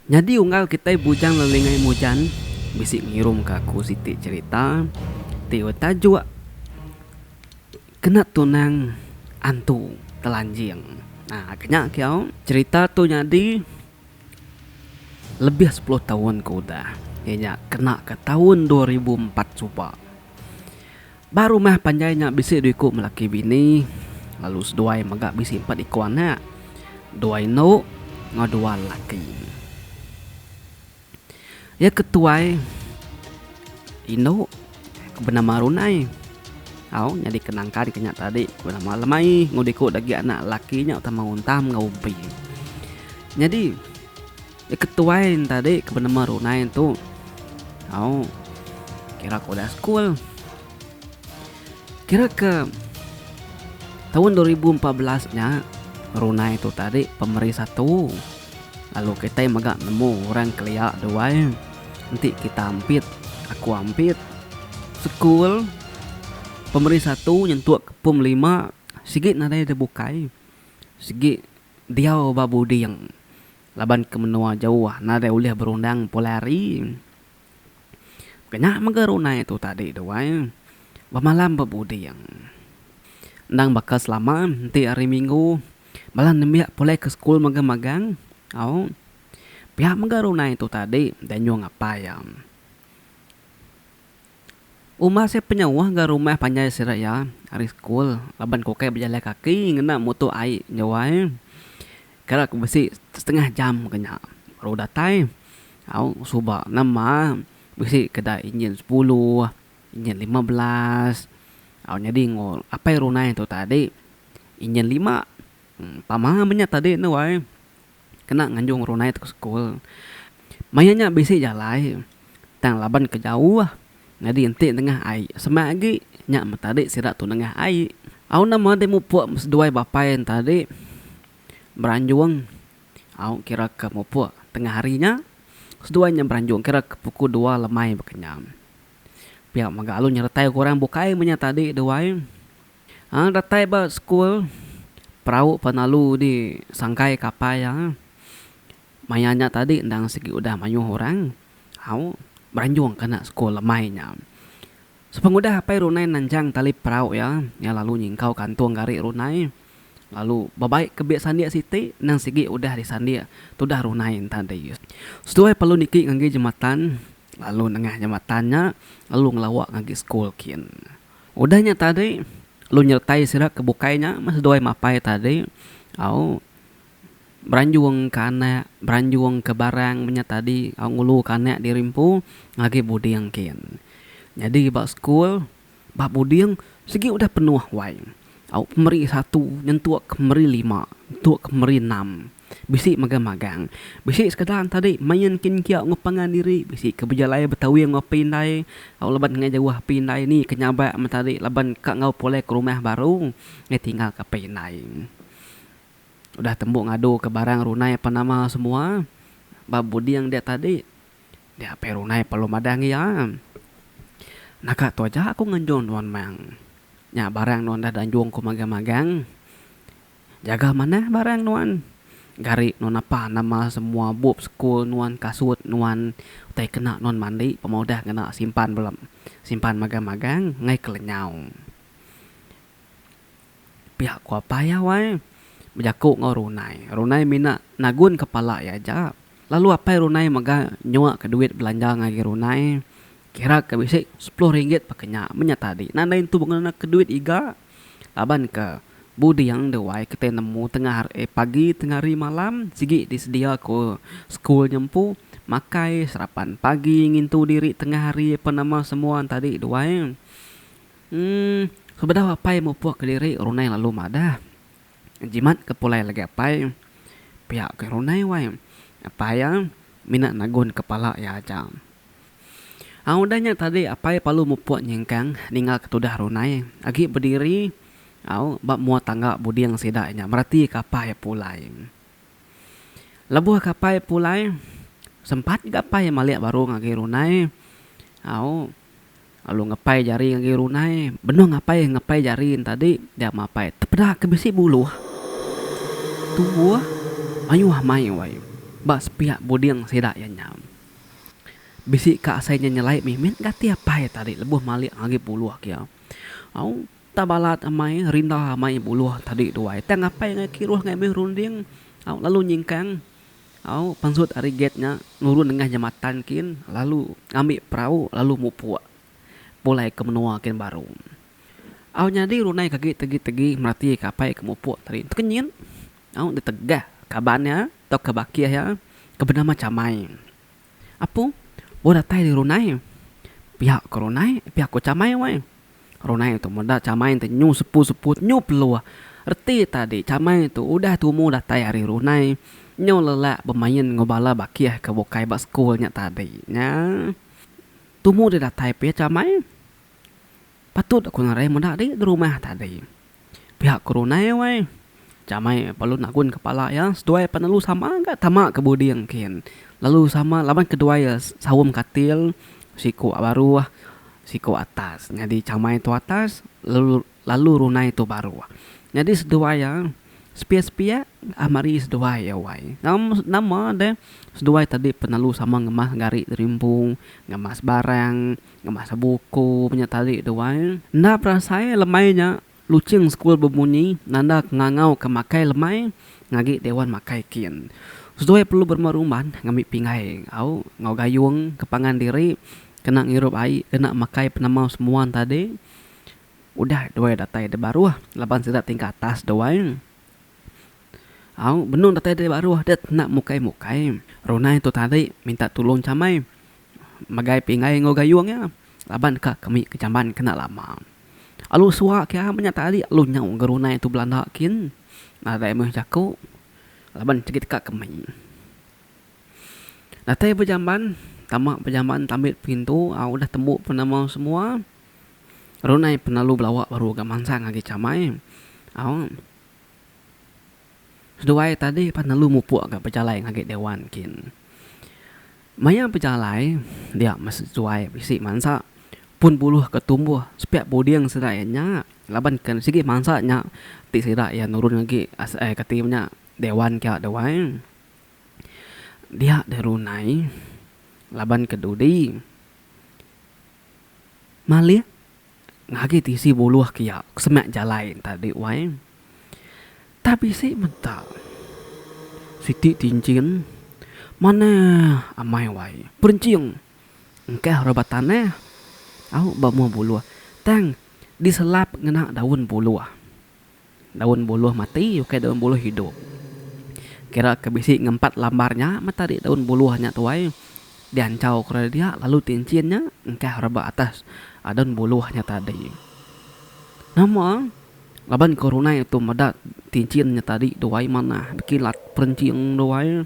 Nyadi unggal kitai Bujang Lelingai Mujan bisi ngirumka aku siti cherita ti betajuk Kena Tunang Antu Telanjing. Haa kenya kiau cherita tu nyadi lebih sepuluh taun ke udah iya nya kena ke taun 2004 suba. Ba rumah panjai nya bisi dua iku melaki bini lalu seduai mega bisi empat iku anak, dua indu enggau dua lelaki. Iya ke tuai indu ke benama Runai au nyadi ke nangkan ke nya tadi ke benama Lemai enggau dua iku da agi anak lelaki nya utama Untam enggau Umpi. Nyadi Iya ke tuai ne tadi ke benema Runai tu au kira ke udah sekul. Kira ke taun 2014 nya Runai tu tadi pemeri satu lalu kitai mega nemu orang kelia duai enti kita ampit aku ampit sekul pemeri satu nyentuk ke pom lima sigi nadai da bukai sigi diau ba buding. Laban ke menua jauh nadai ulih berundang pulai hari. Kenya mega runai tu tadi tu ai bemalam bebuding. Endang baka selama enti hari minggu bala nembiak pulai ke sekul magang-magang au. Pia mega runai tu tadi dianjung apai iya. Uma seh penyauh ga rumah panjai sida iya ari sekul laban ku kai bejalai kaki ngena muto ai jawai. Kala ku bisi setengah jam ke nya baru datai au suba nama bisi kedai injin sepuluh, injin 15 au nyadi enggau apai runai tu tadi injin lima. Pama meh nya tadi ne wai. Kena nganjung Runai tu ke sekul. Maya nya bisi jalai tang laban ke jauh nyadi enti nengah ai semak agi nya meh tadi sida tu nengah ai. Au nama deh mupuk seduai bapai ne tadi beranjung au kira ke mupuk tengah hari nya seduai nya beranjung kira ke pukul dua lemai baka nya. Pia mega lalu nyeretai orang bukai meh nya tadi duai. Ang datai ba sekul, perau pan lalu di sangkai kapai iya. Maya nya tadi endang sigi udah mayuh orang au beranjung ke anak sekul lemai nya. Sepengudah apai Runai nanjang tali perau iya, iya lalu nyingkau kantung gari Runai lalu bebai ke biak sandik siti endang sigi udah disandik tudah Runai enta tadi. Seduai perlu niki ngagai jematan lalu nengah jematan nya lalu ngelawa ngagai sekul kin. Udah nya tadi, lalu nyertai sida ke bukai nya meh seduai mapai tadi au beranjung ke anak, beranjung ke barang meh nya tadi au ngulu ke anak diri empu ngagai buding kin. Nyadi ba sekul, ba buding sigi udah penuh wai. Au pemeri satu nyentuk ke pemeri lima, nyentuk ke pemeri enam. Bisi mega magang. Bisi sekeda tadi main kin kia enggau pangan diri, bisi ke bejalai betawing enggau apai indai. Au laban ngai jauh apai indai ni ke nyabak meh tadi laban ka enggau pulai ke rumah baru ngai tinggal ke apai indai. Udah tembu ngadu ke barang runai apan nama semua ba buding dia tadi, dia apai runai perlu madah ngi iya. Naka tu aja aku nganjung nuan mang. Nya barang nuan dah danjung ku magang-magang. Jaga manah barang nuan. Gari nuan apa nama semua bup sekul nuan kasut nuan utai kena nuan mandi pama udah ngena simpan bala simpan magang-magang enggai ke lenyau. Pia ku apai iya wai bejaku enggau Runai. Runai mina nagun kepala iya aja. Lalu apai Runai mega nyua ke duit belanja ngagai Runai kira ke bisi sepuluh ringgit paka nya meh nya tadi. Nadai entu ngena ke duit iga. Laban ke buding deh wai kitai nemu tengah hari pagi tengah hari malam sigi disedia ku sekul nya empu makai sarapan pagi ngintu diri tengah hari apan nama semua tadi deh wai. Emm sebedau apai mupuk kediri Runai lalu madah jimat ke pulai lagi apai pia ke Runai wai apai iya mina nagun kepala iya aja. Au udah nya tadi apai palu mupuk nyingkang ninga ke tudah Runai agi bediri au ba mua tangga buding sida nya merati ke apai pulai. Lebuh ke apai pulai sempat ga apai malik baru ngagai Runai au lalu ngepai jari ngagai Runai benung apai ngepai jari ne tadi dia mapai tepeda ke bisi buluh tubuh mayuh amai wai. ba sepiak buding sida iya nya. Bisi ka asai nya nyelai mimit ga ati apai tadi lebuh malik agi buluh kia. Au tak balat amai rinda amai buluh tadi duai tang apai ngagai kiruh ngagai mih runding au lalu nyingkang au pansut ari gate nya nurun nengah jematan kin lalu ngambi perau lalu mupuk pulai ke menua kin baru. Au nyadi runai ke agi tegi-tegi merati ke apai ke mupuk tadi tekenyit au ditegah kaban iya tauka bakih iya ke benama Chamai. Apu buh datai di runai pia ko runai pia ko Chamai weh. Runai tu meda Chamai ti nyu sepu-sepu nyu peluh. Reti tadi Chamai tu udah tumu datai ari runai nyu lelak bemain enggau bala bakih ke bukai ba sekul nya tadi. Nya tumu deh datai pia Chamai. Patut aku ngarai meda di rumah tadi. Pia ku Runai wai. Jamai perlu nagun kepala iya seduai pan lalu sama ga tama ke buding kin. Lalu sama laban keduai iya saum katil siku baruh siku atas. Nyadi Chamai tu atas lalu lalu Runai tu baruh. Nyadi seduai iya sepiak-sepiak amari seduai iya wai. Nama deh seduai tadi pan lalu sama ngemas gari diri empu ngemas barang. Ngemas buku nya tadi tu ai. Enda berasai lemai nya luching sekul bemunyi nanda ke ngangau ke makai lemai ngagi dewan makai kin. Seduai perlu berumban-rumban ngambi pinggai au enggau gayung ke pangan diri kena ngirup ai kena makai penemu semua tadi. Udah duai datai da baruh laban sida tingkat atas duai. Au benung datai da baruh deh enda mukai-mukai. Runai tu tadi minta tulung chamai. Megai pinggai enggau gayung iya laban ka kemi ke jamban kena lama. Alu suak ke iya menya tadi alu nyau gerunai tu belanda kin nadai meh jaku laban sigi teka kemi. Datai ba jamban tama ba jamban tambit pintu au udah tembu penemu semua runai penalu belawa baru ga mansang agi chamai au. Seduai tadi pan lalu mupuk ga bejalai ngagai dewan kin. Maya bejalai dia meh seduai bisi mansa pun buluh ke tumbuh sepiak buding sida iya nya laban ke sigi mansa nya ti sida iya nurun agi asai kati nya dewan kia duai. Dia deh runai laban ke dudi malik. Ngagi tisi buluh kiya semak jalai tadi wai. Tah bisi meda siti tinchin manah amai wai perenching engkah orang ba tanah au ba mua buluh tang diselap ngena daun buluh. Daun buluh mati ukai daun buluh idup. Kira ke bisi ngempat lambar nya meh tadi daun buluh nya tuai. Dianchau ke orang dia lalu tinchin nya engkah orang ba atas daun buluh nya tadi. Nama laban ke runai tu meda tinchin nya tadi duai manah bekilat perenching duai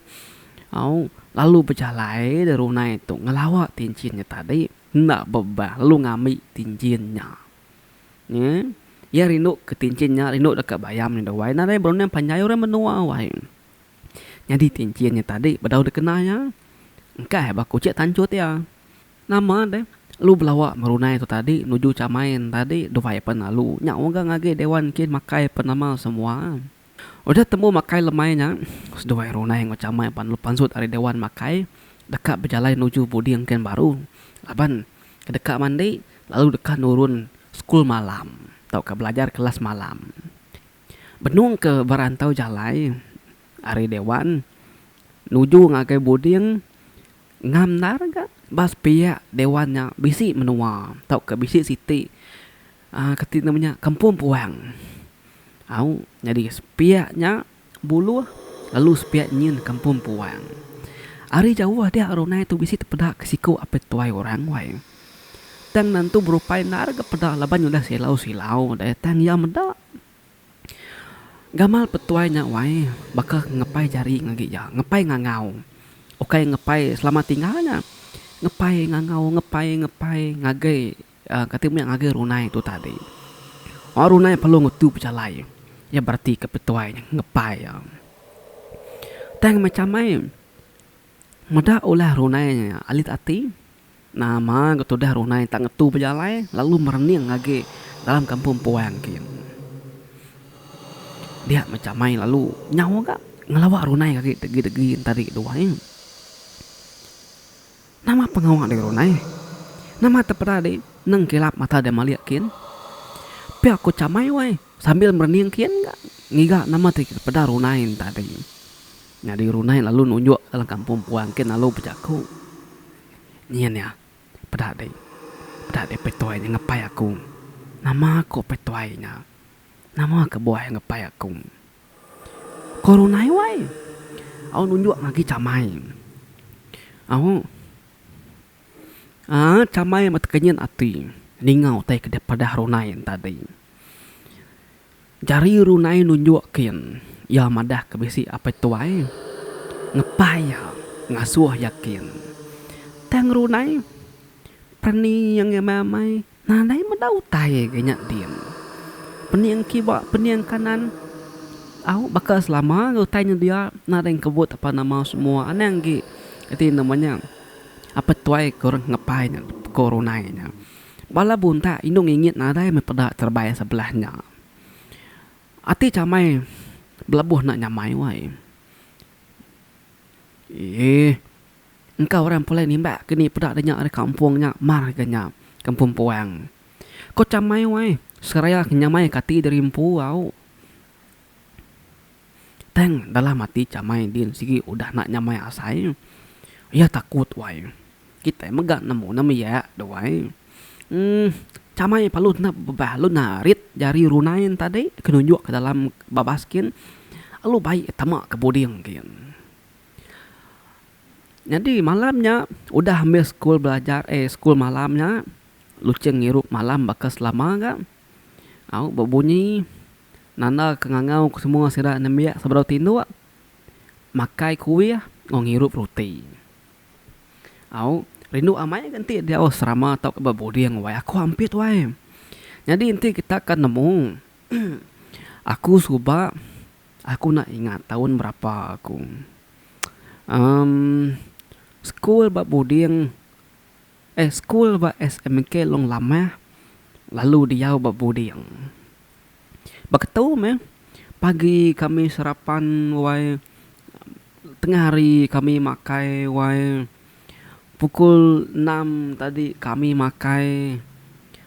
au lalu bejalai da runai tu ngelawa tinchin nya tadi enda bebah lalu ngambi tinchin nya. Nyi iya rindu ke tinchin nya rindu deka bayam nya duai nadai berunding panjai orang menua wai. Nyadi tinchin nya tadi bedau dikena iya. Engkah ba kuchik tanchut iya. Nama deh, lu belawa merunai tu tadi nuju chamai ne tadi duai pen lalu nyau ga ngagi dewan kin makai pen nama semua. Udah tembu makai lemai nya, seduai runai enggau chamai pan lu pansut ari dewan makai deka bejalai nuju buding kin baru laban ke deka mandi lalu deka nurun sekul malam tauka belajar kelas malam. Benung ke berantau jalai ari Dewan nuju ngagai Buding ngam endar ga ba sepiak Dewan nya bisi menua tauka bisi siti uhh keti nama nya kampung puang. Au nyadi sepiak nya buluh lalu sepiak nyin kampung puang. Ari jauh dia runai tu bisi tepeda ke siku apai tuai orang wai. Tang nentu berupai endar ga peda laban udah silau-silau deh tang iya meda. Gamal petuai nya wai baka ngepai jari ngagai iya ngepai ngangau ukai ngepai selama tinggal nya ngepai ngangau ngepai ngepai ngagai uhh kati meh ngagai runai tu tadi. Wang runai perlu ngetu pejalai iya bereti ke petuai nya ngepai iya. Tang macam ai meda ulah runai nya alit ati. Nama ga tudah runai tak ngetu bejalai lalu merening agi dalam kampung puang kin. Dia meh chamai lalu nyau ga. Ngelawa Runai agi degi-degi entadi tu ai. Nama pengawa dek Runai? Nama tepeda dek neng kilap mata dek malik kin? Pia ku Chamai wai sambil merening kin ga ngiga nama ti peda Runai entadi. Nyadi Runai lalu nunjuk dalam kampung puang kin lalu bejaku. Nyin iya peda dek. Peda dek Petuai nya ngepai aku. Nama ku Petuai nya? Nama kebuah iya ngepai aku? Ko Runai wai. Au nunjuk ngagi Chamai. Au aaa Chamai meh tekenyit ati ninga utai ke dipadah Runai tadi. Jari Runai nunjuk kin iya madah ke bisi apai tuai ngepai iya ngasuh iya kin. Tang Runai pereni iya amai-amai. Nadai meda utai ga nya din. Pening kiba pening kanan au baka selama ga utai nyedia nadai engkebut apan nama semua anang agi reti nama nya apai tuai ke orang ngepai nya ko runai nya. Bala buntak indu ngingit nadai meh peda terebai sebelah nya. Ati chamai belabuh enda nyamai wai. Eeh. Engka orang pulai nimbak ke ni peda da nya ari kampung nya mar ga nya kampung puang. Ko Chamai wai seraya ke nyamai ke ati diri empu au. Tang dalam ati Chamai din sigi udah enda nyamai asai. Iya takut wai. Kitai mega nemu nembiak tu wai. Uhh Chamai palu enda bebah lalu narit jari Runai tadi ke nunjuk ke dalam babas kin lalu bai tama ke buding kin. Nyadi malam nya udah ambis sekul belajar eh sekul malam nya luching ngirup malam baka selama ga au bebunyi nanda ke ngangau ke semua sida nembiak sebedau tinduk makai kuih enggau ngirup ruti. Au rindu amai ga enti diau asrama tauka bebuding wai aku ampit wai. Nyadi enti kita ka nemu aku suba aku enda ingat taun berapa aku. Emm sekul ba buding eh sekul ba SMK Long Lamah lalu diau ba buding. Beketu meh pagi kami sarapan wai tengah hari kami makai wai pukul enam tadi kami makai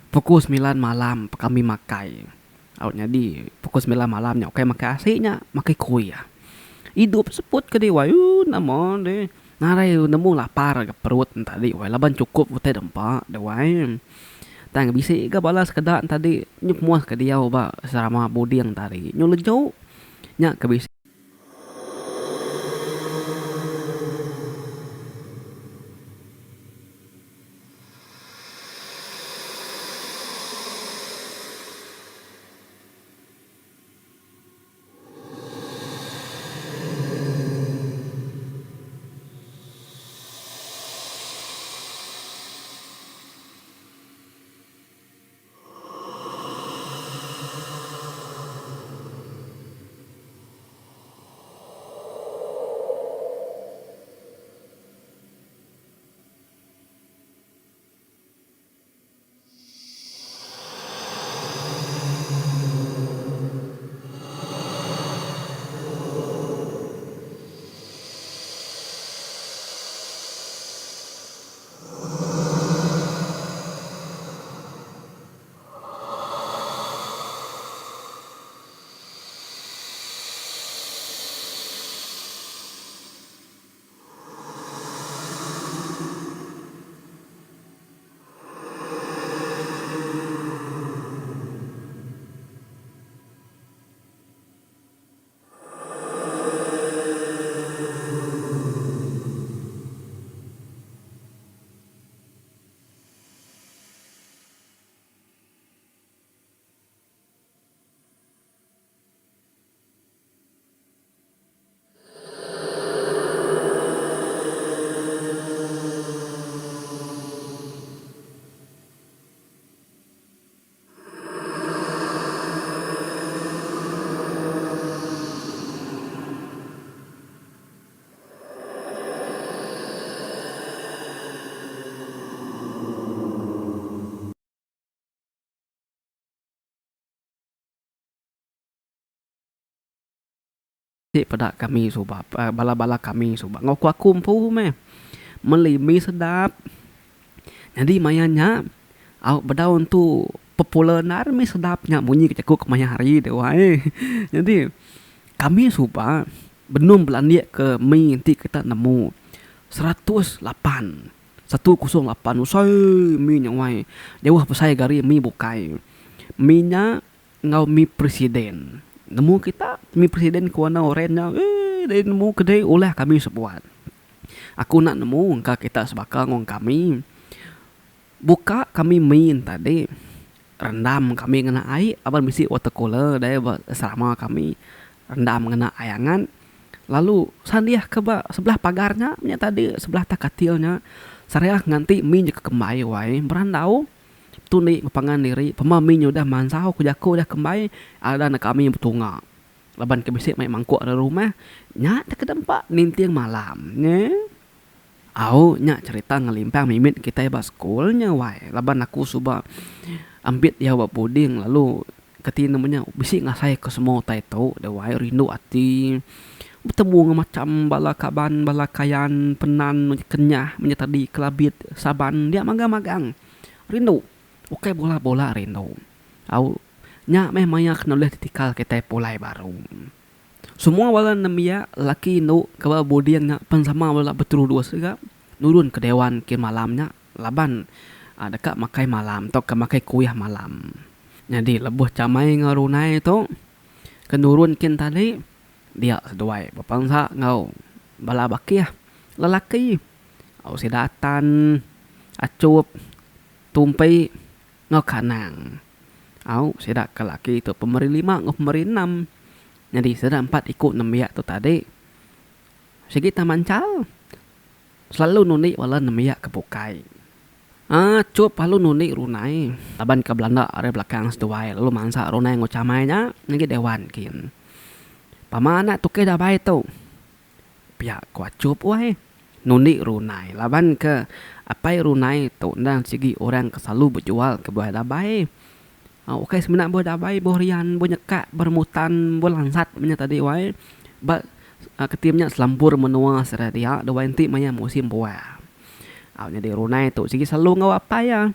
pukul semilan malam kami makai. Au nyadi pukul semilan malam nya ukai makai asi nya makai kuih. Idup seput ke dih wai ooh nama deh nadai nemu lapar ga perut ne tadi wai laban chukup utai dempa deh wai. Tang bisi ga bala sekeda ne tadi nyu pemuas ke diau ba asrama buding tadi nyu leju nya ke bisi. Ti peda kami suba bala-bala kami suba enggau ku aku empu meh meli mi sedap. Nyadi maya nya au bedau entu popular endar mi sedap nya munyi ke jaku kemaya hari tu ai. Nyadi kami suba benung belandik ke mi enti kita nemu 108, 108 usai mi nya wai jauh besai gari mi bukai. Mi nya Enggau mi presiden. Nemu kita mi presiden ke warna oren nya eii dei nemu ke dei ulah kami sebuat. Aku enda nemu engka kita sebaka enggau kami. Buka kami mi ne tadi rendam kami ngena ai laban bisi water cooler deh ba asrama kami. Rendam ngena ai angat lalu sandih ke ba sebelah pagar nya nya tadi sebelah atas katil nya seriah nganti mi nya ke kembai wai berandau. Tundi bepangan diri pema mi nya udah mansau ku jaku udah kembai ada ne kami betunga laban ke bisi mai mangkuk ari rumah nya te ke dempa ninting malam neh. Au nya cherita ngelimpang mimit kitai ba sekul nya wai laban aku suba ampit diau ba buding lalu keti nemu nya bisi ngasai ke semua utai tu deh wai rindu ati betemu enggau macam bala kaban bala kayan penan kenyah menyadi kelabit saban dia magang-magang. Rindu. Ukai bula-bula rindu. Au, nya meh maya ke nulih ditikal kitai pulai baru. Semua bala nembiak laki indu ke ba buding nya pen sama bala beterudus ga nurun ke dewan ke malam nya laban deka makai malam tauka makai kuih malam. Nyadi lebuh chamai enggau runai tu ke nurun kin tadi dia seduai bepansa enggau bala bakih lelaki. Au sida atan, achup, tumpi enggau kanang. Au sida ke laki tu pemeri lima enggau pemeri enam. Nyadi sida empat iku nembiak tu tadi sigi tang manchal selalu nundi bala nembiak ke bukai. Achup lalu nundi runai laban ke belanda ari belakang seduai lalu mansa runai enggau chamai nya ngagai dewan kin. Pama anak tukih dabai tu. Pia ku Achup wai nundi Runai laban ke apai Runai tu endang sigi orang ke selalu bejual ke buah dabai. Ukai semina buah dabai buah rian buah nyekak buah remutan buah lansat menya tadi wai ba keti menya selampur menua sida dia dawai enti maya musim buah. Nyadi Runai tu sigi selalu enggau apai iya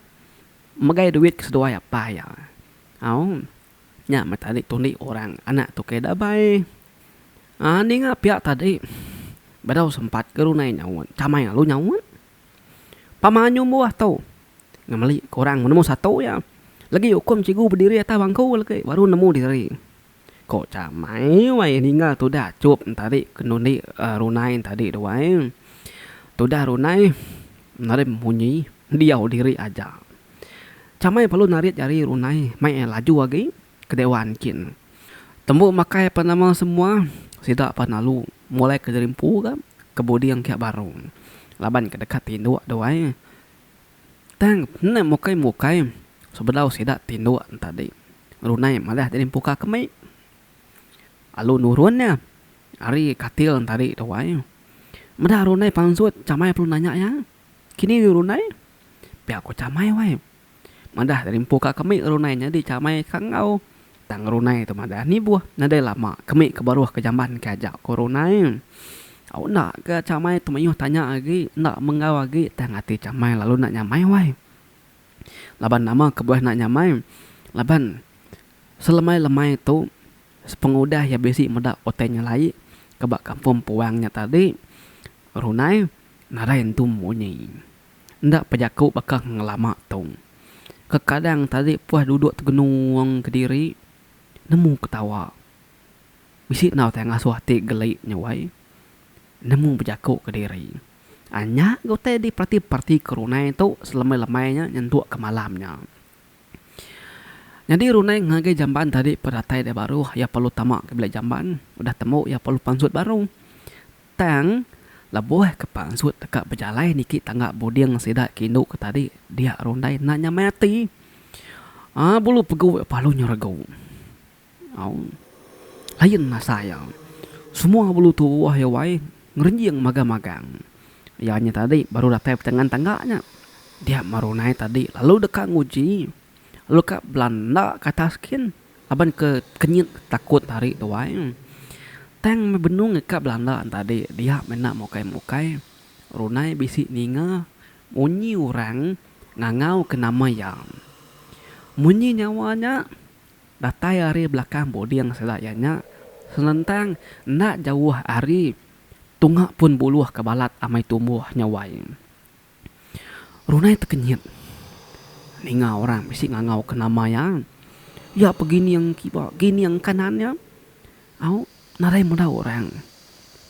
megai duit ke seduai apai iya. Au nya meh tadi tundi orang anak tukei dabai. Aa ninga pia tadi bedau sempat ke runai nyaut chamai lalu nyaut. Pama nyumbuh tu ngemeli ke orang nemu satu iya. Legi ukum cikgu bediri atas bangku legi baru nemu diri. Ko chamai wai ninga tudah achup tadi ke nundi runai tadi tu ai. Tudah runai nadai munyi diau diri aja. Chamai perlu narit jari runai mai iya laju agi ke dewan kin. Tembu makai apan nama semua, sida pan lalu mulai ke diri empu ga ke buding kiak baru laban ke deka tinduk tu ai. Tang enda mukai-mukai sebedau sida tinduk tadi Runai madah diri empu ka kemi. Lalu nurun iya ari katil tadi tu ai. Meda Runai pansut chamai perlu nanya iya, Kini Runai? Pia ku chamai wai. Madah ari empu ka kemi Runai nyadi chamai ka enggau. Tang Runai tu madah nibuh nadai lama kemi ke baruh ke jamban ke aja ku Runai. Au enda ke chamai tu mayuh tanya agi enda menggau agi tang ati chamai lalu enda nyamai wai. Laban nama kebuah enda nyamai laban selemai-lemai tu sepengudah iya bisi meda utai nyelai ke ba kampung puang nya tadi Runai nadai entu munyi. Enda pejaku baka ngelama tu. Kekadang tadi puas duduk tegenung kediri nemu ketawa. Bisi enggau tai ngasuh ati geli nya wai. Nemu bejaku kediri. Nya ga utai diperati-perati ke Runai tu selemai-lemai nya nyentuk ke malam nya. Nyadi Runai ngagai jamban tadi pedatai deh baru iya perlu tama ke bilik jamban udah tembu iya perlu pansut baru. Tang, lebuh ke pansut deka bejalai niki tangga buding sida ke indu ke tadi dia Rundai enda nyamai ati. Aa bulu pegu palu nyeregu. Au. Lain asai iya. Semua bulu tubuh iya wai ngerenjing magang-magang. Iya nya tadi baru datai betengan tangga nya. Dia Merunai tadi lalu deka nguji lalu ka belanda ke atas kin. Laban ke kenyit takut ari tu ai. Tang meh benung eka belanda tadi dia meh enda mukai-mukai Runai bisi ninga munyi orang ngangau ke nama iya. Munyi nyawa nya datai ari belakang buding sida iya nya senentang enda jauh ari tunga pun buluh ke balat amai tumbuh nya wai. Runai tekenyit ninga orang bisi ngangau ke nama iya. Iya pegining kiba gining kanan iya. Au nadai meda orang.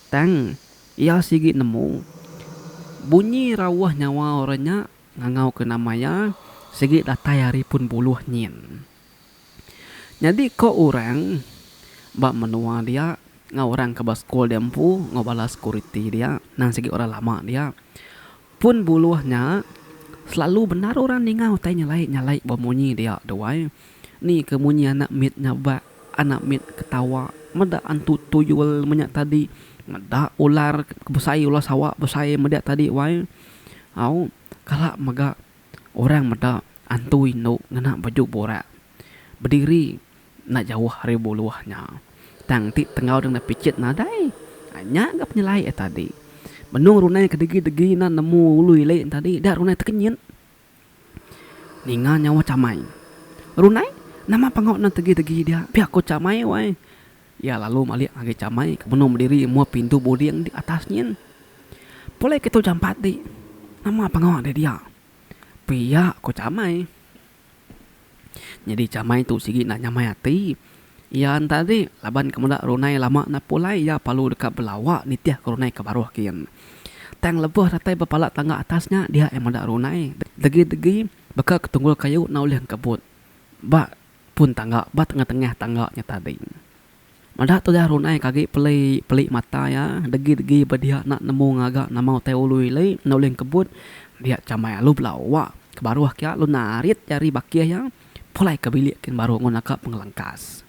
Tang iya sigi nemu bunyi rauh nyawa orang nya ngangau ke nama iya sigi datai ari pun buluh nyin. Nyadi ko orang ba menua dia enggau orang ke ba sekul dia empu enggau bala sekuriti dia nang sigi orang lama dia pun buluh nya selalu bendar orang ninga utai nyelai nyelai ba munyi dia tu ai. Ni ke munyi anak mit nyabak anak mit ketawa meda antu tuyul menya tadi meda ular ke besai ular sawa besai meda tadi wai. Au kala mega Orang meda antu indu ngena baju burak bediri enda jauh ari buluh nya. Tang enti tenggau deh ngena pichit nadai. Nya ga penyelai iya tadi. Benung runai ke degi-degi enda nemu ulu ili tadi da runai tekenyit. Ninga nyawa chamai. Runai, nama pengawa ne tegi-tegi dia? Pia ku chamai wai. Iya lalu malik ngagai chamai ke benung bediri mua pintu buding di atas nyin. Pulai ke tu jampat di. Nama pengawa deh dia? Pia ku chamai. Nyadi chamai tu sigi enda nyamai ati. Iya enta agi laban ke meda runai lama enda pulai iya parlu deka belawa nitih ke runai ke baruh kin. Tang lebuh datai ba pala tangga atas nya dia iya meda runai degi-degi baka ke tunggul kayu enda ulih engkebut ba Pun tangga ba tengah-tengah tangga nya tadi. Meda tudah Runai ke agi peli peli mata iya degi degi ba dia enda nemu ngaga nama utai ulu ili enda ulih engkebut dia chamai alu belawa ke baruh kia lalu narit jari bakih iya pulai ke bilik kin baru enggau naka pengelengkas.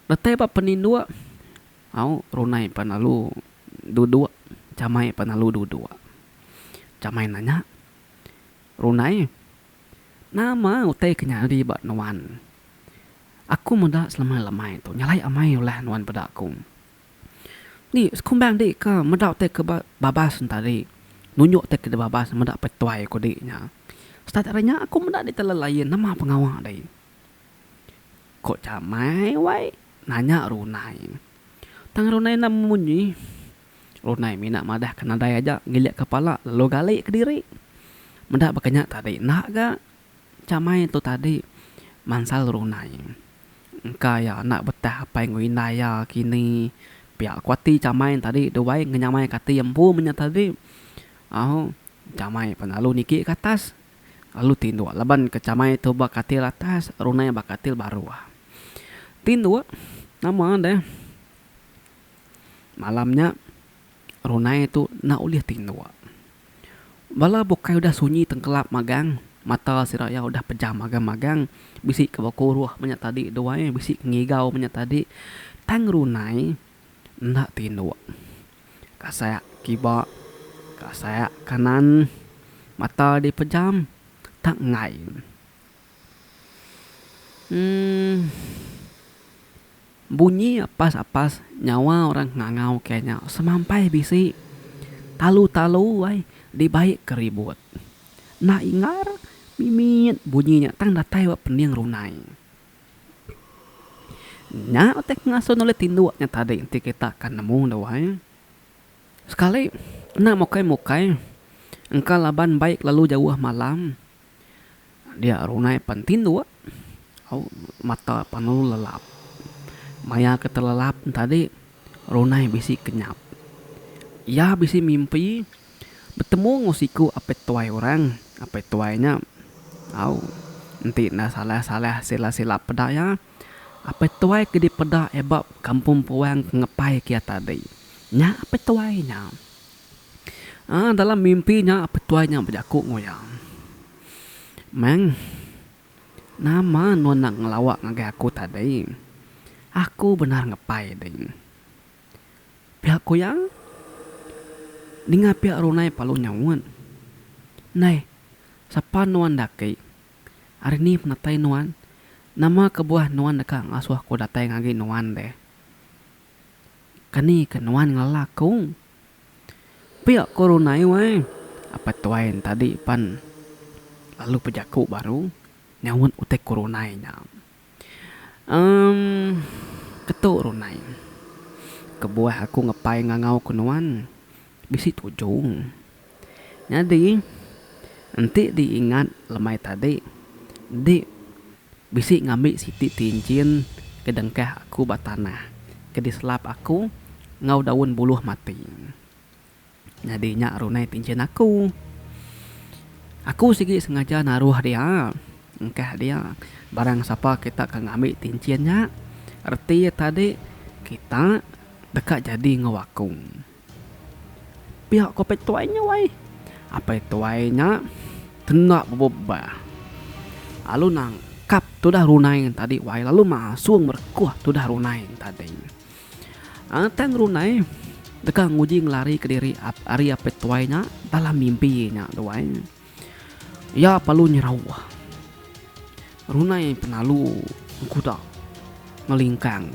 Datai ba peninduk au Runai pan lalu duduk chamai pan lalu duduk. Chamai nanya Runai. Nama utai ke nyadi ba nuan? Aku meda selemai-lemai tu nyelai amai ulah nuan peda aku. Ni sekumbang di ke meda utai ke ba babas entadi nunjuk utai ke dibabas meda petuai ku di nya. Start ari nya aku meda di telelain nama pengawa dei. Ko Chamai wai nanya Runai. Tang Runai enda memunyi. Runai mina madah ke nadai aja ngilik ke pala lalu gali kediri. Meda baka nya tadi enda ga chamai tu tadi mansal Runai. Engka iya enda betah apai enggau indai iya kini pia ku ati chamai tadi duai ngenyamai ke ati empu meh nya tadi. Au chamai pan lalu niki ke atas lalu tinduk laban ke chamai tu ba katil atas Runai ba katil baruh. Tinduk nama deh. Malam nya, Runai tu enda ulih tinduk. Bala bukai udah sunyi tengkelap magang, mata sida iya udah pejam magang-magang, bisi ke bekuruh menya tadi duai, bisi ke ngigau menya tadi. Tang Runai enda tinduk. Kasak kiba, kasak kanan, mata dipejam tang enggai. Emm. Bunyi apas-apas nyawa orang ngangau ke nya semampai bisi talu-talu ai dibai ke ribut. Enda inggar mimit bunyi nya tang datai ba pending runai. Nya utai ke ngasuh nulih tinduk nya tadi enti kita ka nemu dau ai. Sekali enda mukai-mukai engka laban bai kelalu jauh malam. Dia runai pan tinduk au mata pan lalu lelap. Maya ke telelap tadi runai bisi kenyap. Iya bisi mimpi betemu enggau siku apai tuai orang. Apai tuai nya au enti enda salah-salah silap-silap peda iya apai tuai ke dipeda iya ba kampung puang ke ngepai ke iya tadi. Nya apai tuai nya. Aaa dalam mimpi nya petuai nya bejaku enggau iya. Meng, nama nuan enda ngelawa ngagai aku tadi? Aku bendar ngepai ding. Pia ku iya. Ninga pia Runai Palu nyaut. Ndai, sapa nuan da aki? Ari ni penatai nuan? Nama kebuah nuan deka ngasuh aku datai ngagai nuan deh? Keni ke nuan ngelala aku? Pia ko Runai wai. Apai tuai ne tadi pan lalu pejaku baru nyaut utai ku Runai nya. Emm ketu Runai. Kebuah aku ngepai ngangau ke nuan bisi tuju. Nyadi enti diingat lemai tadi di bisi ngambi siti tinchin ke dengkah aku ba tanah ke diselap aku enggau daun buluh mati. Nyadi nya runai tinchin aku. Aku sigi sengaja naruh dia engkah dia barang sapa kita ke ngambi tinchin nya reti tadi kita deka jadi enggau aku. Pia ko apai tuai nya wai. Apai tuai nya kena bebebah lalu nangkap tudah runai tadi wai lalu masung merekuh tudah runai tadi. Aaa tang runai deka nguji ngelari kediri ari apai tuai nya dalam mimpi nya tu wai. Iya perlu nyerauh runai penalu engkuda ngelingkang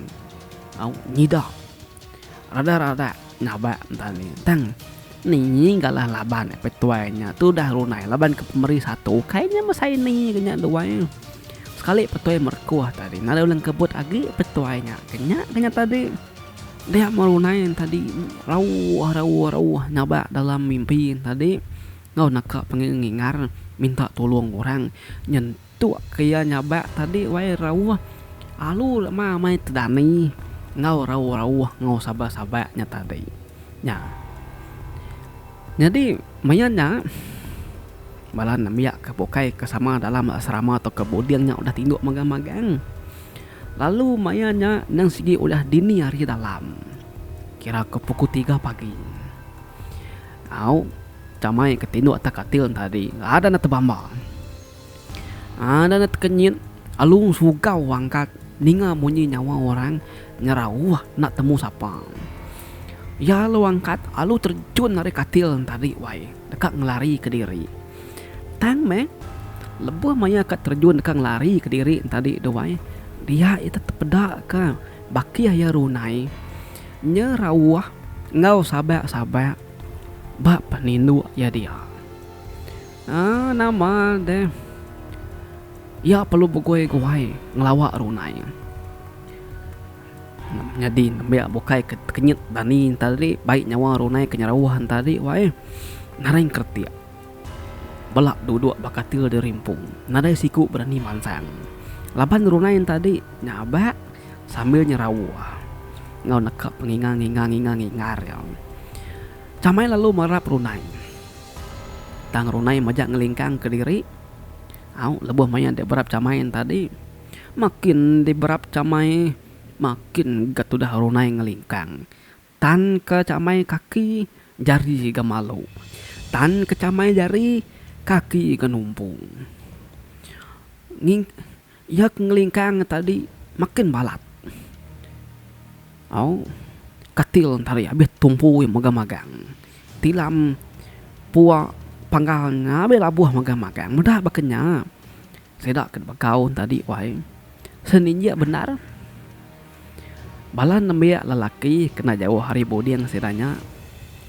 au nyida. Rada-rada nyabak enta ni. Tang ni galah laban apai tuai nya tudah runai laban ke pemeri satu ukai nya mesai ni ke nya duai. Sekali petuai merekuh tadi nadai ulih kebut agi petuai nya ke nya ke nya tadi. Dia merunai tadi rauh rauh rauh nyabak dalam mimpi tadi enggau naka pengingar minta tulung orang nyentuk. Tuk ke iya nyabak tadi wai rauh alu lema amai tedani enggau rauh-rauh enggau sabak-sabak nya tadi. Nya. Nyadi maya nya bala nembiak ke bukai ke sama dalam asrama tauka boarding nya udah tinduk magang-magang. Lalu maya nya nang sigi udah dini hari dalam kira ke pukul tiga pagi. Au chamai ke tinduk atas katil tadi ada ne tebamba. Aa enda tekenyit alu sugau angkat ninga munyi nyawa orang nyerauh enda temu sapa. Iya alu angkat alu terjun ari katil tadi wai deka ngelari kediri. Tang meh lebuh maya ka terjun deka ngelari kediri tadi tu wai dia ita tepeda ka bakih iya runai nyerauh enggau sabak-sabak ba peninduk iya dia. Aa nama deh. Iya perlu begui-guai ngelawa runai. Nyadi nembiak bukai ke tekenyit dani enta tadi bai nyawa runai ke nyerauh enta tadi wai naring keretik. Bela duduk ba katil diri empu nadai siku berani mansang. Laban runai enta tadi nyabak sambil nyerauh enggau neka pengingar ngingar ngingar ngingar iya. Chamai lalu merap runai. Tang Runai majak ngelingkang kediri. Au lebuh maya dek berap chamai tadi. Makin diberap chamai makin ga tudah Runai ngelingkang. Tan ke chamai kaki jari ga malu. Tan ke chamai jari kaki ga numpu. Nging iya ke ngelingkang tadi makin balat. Au katil tadi abih tumpu iya magang-magang. Tilam pua panggal nya abih labuh magang-magang meda baka nya. Sida ke begau tadi wai seninjik bendar. Bala nembiak lelaki kena jauh ari buding sida nya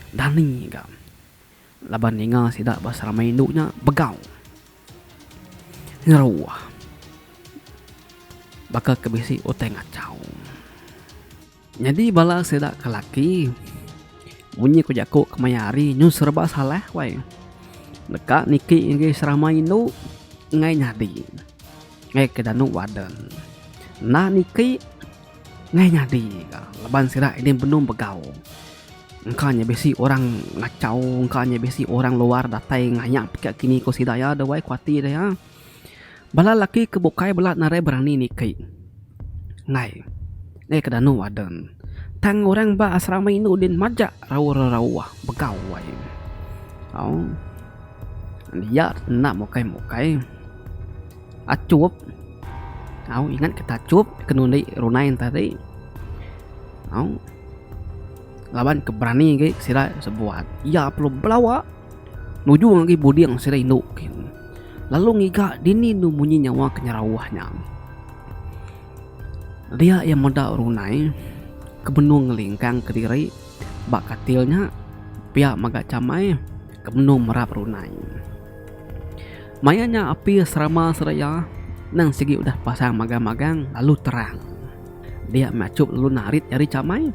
dani ga laban ninga sida ba seramai indu nya begau. Ngeruh baka ke bisi utai ngachau. Nyadi bala sida ke laki munyi ku jaku kemaya hari nyu sereba salah wai. Deka niki ngagai serama indu enggai nyadi enggai ke danu warden. Enda niki enggai nyadi ka laban sida ini benung begau. Engka nya bisi orang ngachau engka nya bisi orang luar datai ngayap ka kini ku sida iya deh wai ku ati deh iya. Bala laki ke bukai bela narai berani niki enggai enggai ke danu aden. Tang orang ba asrama indu din majak rauh rauh begau ai. Au dia enda mukai mukai achup au ingat kita achup ke nundi runai tadi au laban ke berani agi sida sebuat iya perlu belawa. Nuju ngagai buding sida indu kin. Lalu ngiga dini endu munyi nyawa ke nyerauh nya. Dia iya meda runai. ke benung ngelingkang kediri ba katil nya pia mega chamai ke benung merap runai. Maya nya api asrama seraya nang sigi udah pasang magang-magang lalu terang. Dia meh achup lalu narit jari chamai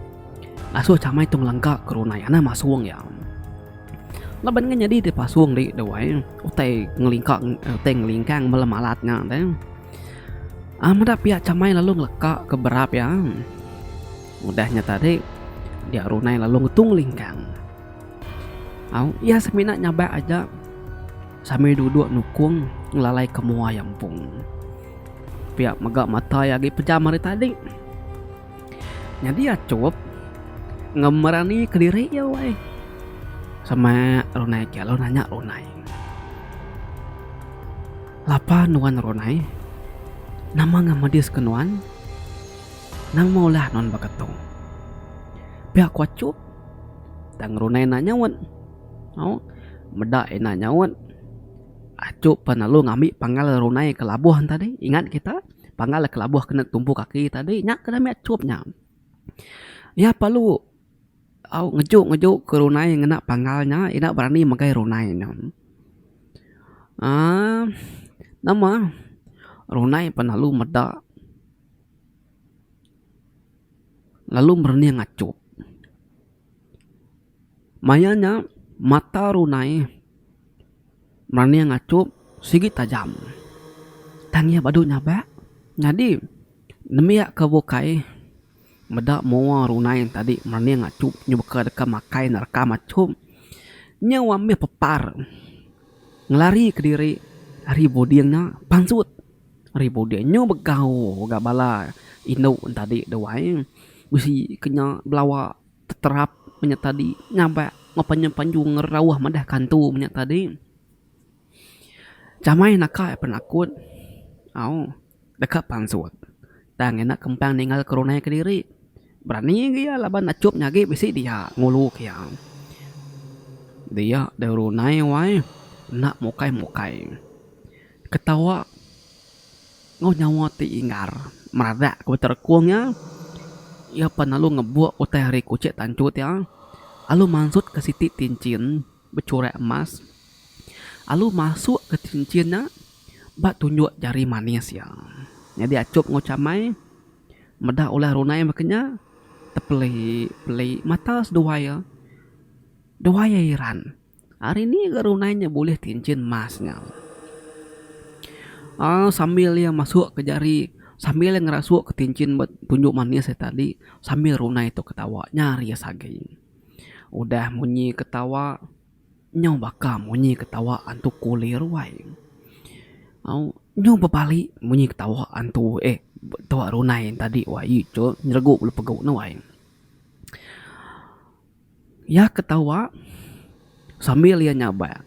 ngasuh chamai tu ngelengka ke runai anang masung iya. Laban ngan nyadi ti pasung di tu ai utai ngelingka utai ngelingkang bala malat nya deh. Aaa meda pia chamai lalu ngeleka ke berap iya. Udah nya tadi dia runai lalu ngetu ngelingkang. Au iya semina nyabak aja sambil duduk nukung ngelalai ke mua iya empu. Pia mega mata iya agi pejam ari tadi. Nyadi achup ngemerani kediri iya weh. Sama Runai ke lalu nanya Runai. Lapa nuan Runai? Nama ngemedis ke nuan? Nama ulah nuan baka tu? Pia ku achup. Tang Runai enda nyaut. Au meda enda nyaut. Achup pan lalu ngambi panggal Runai ke labuh tadi ingat kita. Pangal ke labuh kena tumpu kaki tadi nya ke dami achup nya. Iya perlu au ngeju ngeju ke runai ngena pangal nya ina berani megai runai nya. Aaa nama runai pan lalu meda lalu merening achup. Maya nya mata runai merening achup sigi tajam. Tang iya badu nyabak nyadi nembiak ke bukai meda mua runai tadi merening achup nyebeka deka makai nerekam achup nyau ambih pepar ngelari kediri ari buding nya pansut ari buding nyu begau ga bala indu tadi tu ai bisi ke nya belawa. Teterap menya tadi nyabak enggau panjung-panjung ngerauh madah ke antu menya tadi. Jamai naka iya penakut au deka pansut tang enda kempang ninggal ke runai kediri. Berani agi iya laban achup nya agi bisi dia ngulu ke iya. Dia deh runai wai enda mukai-mukai ketawa. Enggau nyawa ti inggar meradak ke beterekung iya, iya pan lalu ngebuk utai ari kuchik tanchut iya lalu mansut ke siti tinchin bechurak emas lalu masuk ke tinchin nya ba tunjuk jari manis iya. Nyadi achup enggau chamai meda ulah runai baka nya tepeli peli mata seduai iya. Duai iya iran. Ari ni ga runai nya bulih tinchin emas nya. Aaa sambil iya masuk ke jari sambil iya ngerasuk ke tinchin ba tunjuk manis iya tadi sambil runai tu ketawa nyaris agi. Udah munyi ketawa nyau baka munyi ketawa antu kuli ruai. Au nyau bebali munyi ketawa antu eh ketawa runai tadi wai tu nyeregu bulu pegu ne wai. Iya ketawa sambil iya nyabak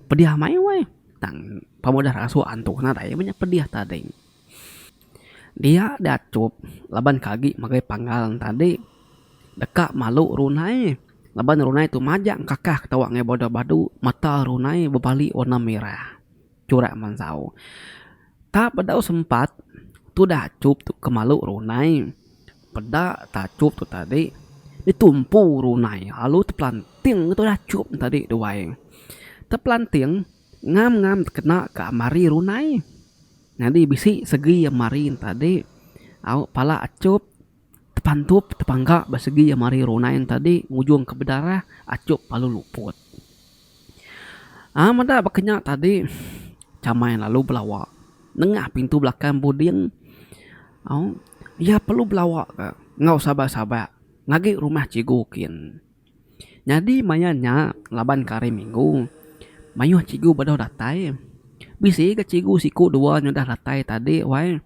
pedih amai weh tang pama udah rasuk antu nadai meh nya pedih tadi. Dia diachup laban ke agi megai panggal ne tadi deka malu runai laban runai tu majak ngakah ketawa ngagai badu badu mata runai bebali warna mirah. Churak mansau. Tak bedau sempat tudah achup tu ke malu runai. Peda ta achup tu tadi ditumpu runai lalu tepelanting tudah achup tadi duai. Tepelanting ngam ngam tekena ka mari runai. Nyadi bisi segi mari tadi au pala achup tepantup tepangga ba segi mari runai tadi ngujung ke bedarah achup lalu luput. Aa meda baka nya tadi chamai lalu belawa nengah pintu belakang buding au iya perlu belawa ka enggau sabak-sabak ngagi rumah cikgu kin. Nyadi maya nya laban ke hari minggu mayuh cikgu bedau datai bisi ga cikgu siku dua nyudah datai tadi wai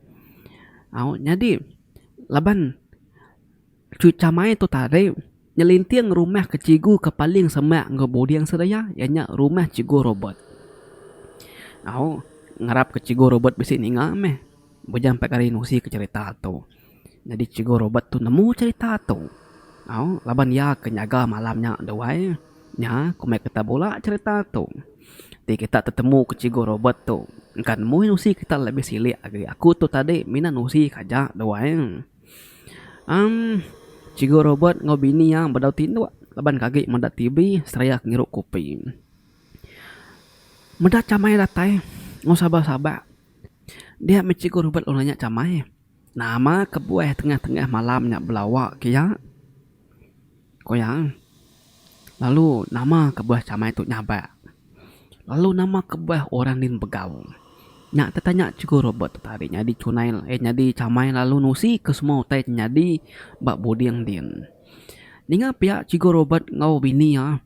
au nyadi laban Chamai tu tadi nyelinting rumah ke cikgu ke paling semak enggau buding sida iya, iya nya rumah Cikgu Robert. Au ngarap ke Cikgu Robert bisi ninga meh bujang empat kali nusi ke cherita tu. Nyadi Cikgu Robert tu nemu cherita tu. Au laban iya ke nyaga malam nya duai nya ku meh kita bula cherita tu. Ti kita tetemu ke Cikgu Robert tu engka nemu nusi kita lebih silik agi. Aku tu tadi mina nusi ke aja duai. Emm. Cikgu Robert enggau bini iya bedau tinduk laban ke agi meda TV seraya ke ngirup kopi. Meda Chamai datai enggau sabak-sabak dia meh Cikgu Robert lalu nanya Chamai nama kebuah tengah-tengah malam nya belawa ke iya. Ku iya, lalu nama kebuah Chamai tu nyabak? Lalu nama kebuah orang din begau? Nya tetanya Cikgu Robert tu tadi nyadi chunai eh nyadi Chamai lalu nusi ke semua utai ti nyadi ba buding din. Ninga pia Cikgu Robert enggau bini iya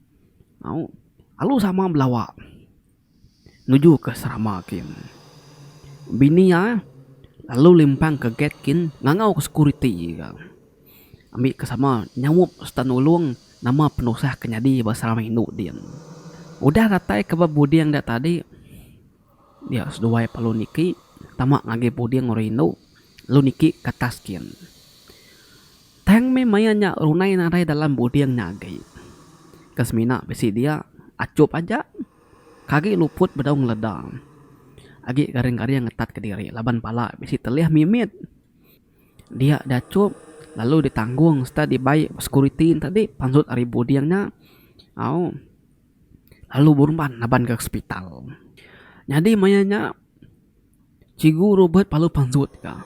au lalu sama belawa. Nuju ke serama kin. Bini iya lalu limpang ke gate kin ngangau ke sekuriti ga. Ambi ke sama nyaup sereta nulung nama penusah ke nyadi ba serama indu din. Udah datai ke ba buding dia tadi dia seduai perlu niki tama ngagai buding orang indu lalu niki ke atas kin. Tang meh maya nya runai nadai dalam buding nya agi. Ke semina bisi dia achup aja. Ke agi luput bedau ngeleda. Agi garing-garing ngetat kediri laban pala bisi telih mimit. Dia diachup lalu ditanggung sereta dibai sekuriti ne tadi pansut ari buding nya au lalu berumban naban ke hospital. Nyadi maya nya. Cikgu Robert lalu pansut ka.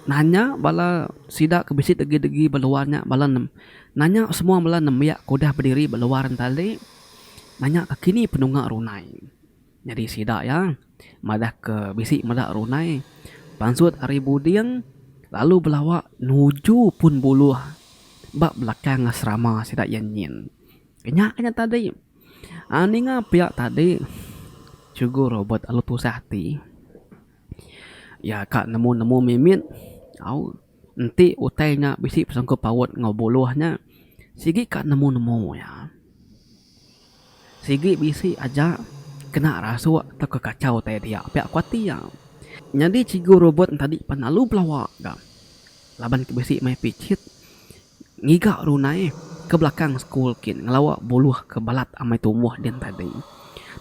Nanya bala sida ke bisi degi-degi ba luar nya bala ne nanya semua bala nembiak ke udah bediri ba luar ne tadi nanya ke kini penunga runai. Nyadi sida iya madah ke bisi meda runai pansut ari buding lalu belawa nuju pun buluh ba belakang asrama sida iya nyin. Nya ke nya tadi. Aaa ninga pia tadi Cikgu Robert lalu tusah ati. Iya ka nemu-nemu mimit au enti utai nya bisi pesangkut paut enggau buluh nya sigi ka nemu-nemu iya. Sigi bisi aja kena rasuk tauka kachau utai dia pia ku ati iya. Nyadi Cikgu Robert tadi pan lalu belawa ga laban ke bisi mai pichit. Ngiga runai ke belakang sekul kin ngelawa buluh ke balat amai tumbuh din tadi.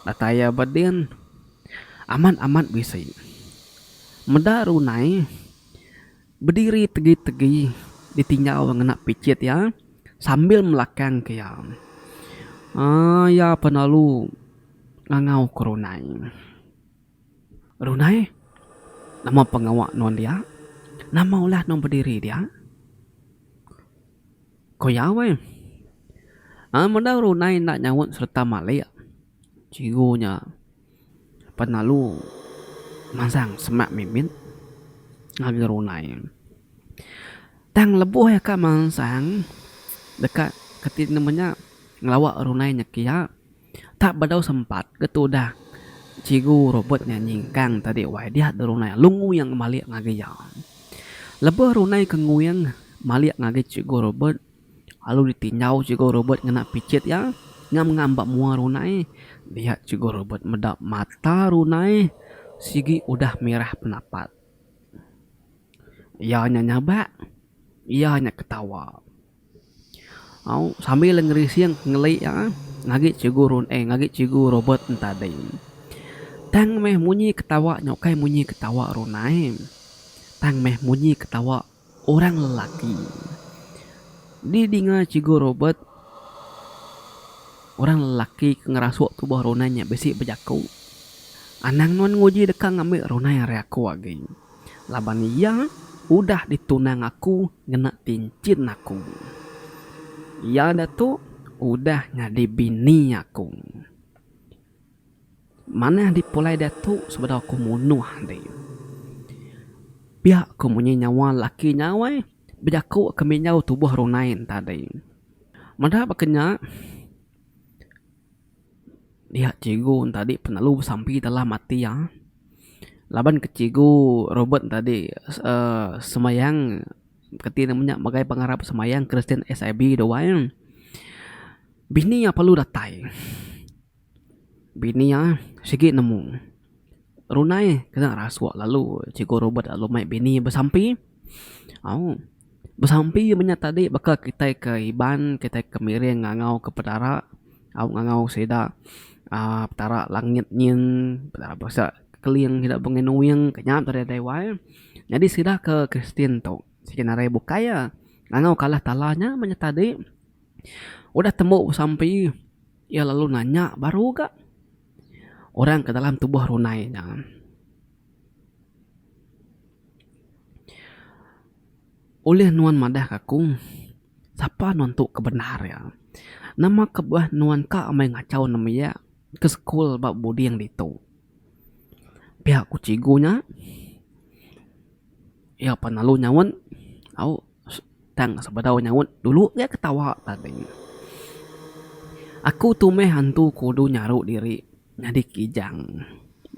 Datai iya ba din amat amat bisi. Meda runai bediri tegi-tegi ditinjau ngena pichit iya sambil melakang ke iya. Aaa iya penalu ngangau ke runai. Runai, nama pengawa nuan dia? Nama ulah nuan bediri dia? Ku iya weh. Aaa meda Runai enda nyaut sereta malik, cikgu nya pan lalu masang semak mimit ngagai Runai. Tang lebuh iya ka mansang deka keti nama nya ngelawa Runai nyekia. Tak bedau sempat ke tudah Cikgu Robert nya nyingkang tadi wai dia deh Runai lalu nguyang malik ngagai iya. Lebuh Runai ke nguyang malik ngagai Cikgu Robert lalu ditinjau Cikgu Robert ngena pichit iya ngam ngam ba mua Runai dia Cikgu Robert meda mata Runai sigi udah mirah penapat. Iya nya nyabak iya nya ketawa. Au sambil ngerising ngeli iya ngagi cikgu Run eh ngagi cikgu Robert entadi. Tang meh munyi ketawa nya ukai munyi ketawa Runai. Tang meh munyi ketawa orang lelaki. Didinga cikgu Robert orang lelaki ke ngerasuk tubuh Runai nya bisi bejaku. Anang nuan nguji deka ngambi Runai ari aku agi. Laban iya udah ditunang aku ngena tinchin aku. Iya diatu udah nyadi bini aku. Manah dipulai diatu sebedau aku munuh deh. Pia ku munyi nyawa laki nya weh bejaku ke minjau tubuh Runai tadi. Meda baka nya. Dia cikgu tadi penelu besampi dalam ati iya. Laban ke cikgu Robert tadi uhh semayang keti nama nya megai pengarap semayang Kristian SIB tu ai. Bini iya perlu datai. Bini iya sigi nemu. Runai kena rasuk lalu cikgu Robert lalu mai bini besampi. Au. Besampi menya tadi baka kitai ke Iban kitai ke miring ngangau ke petara au ngangau sida uhh petara langit nyin petara basa keling sida bungin nuing ke nya tadi dai wai. Nyadi sida ke Kristian tu sigi narai bukai iya. Ngangau ke Allah Taala nya meh nya tadi. Udah tembu besampi iya lalu nanya baru ga orang ke dalam tubuh runai nya. Ulih nuan madah ka aku sapa nuan tu ke bendar iya. Nama kebuah nuan ka amai ngachau nembiak ke sekul ba buding ditu. Pia ku cikgu nya iya pan lalu nyaut au tang sebedau nyaut dulu iya ketawa tadi. Aku tu meh antu kudu nyaru diri nyadi kijang.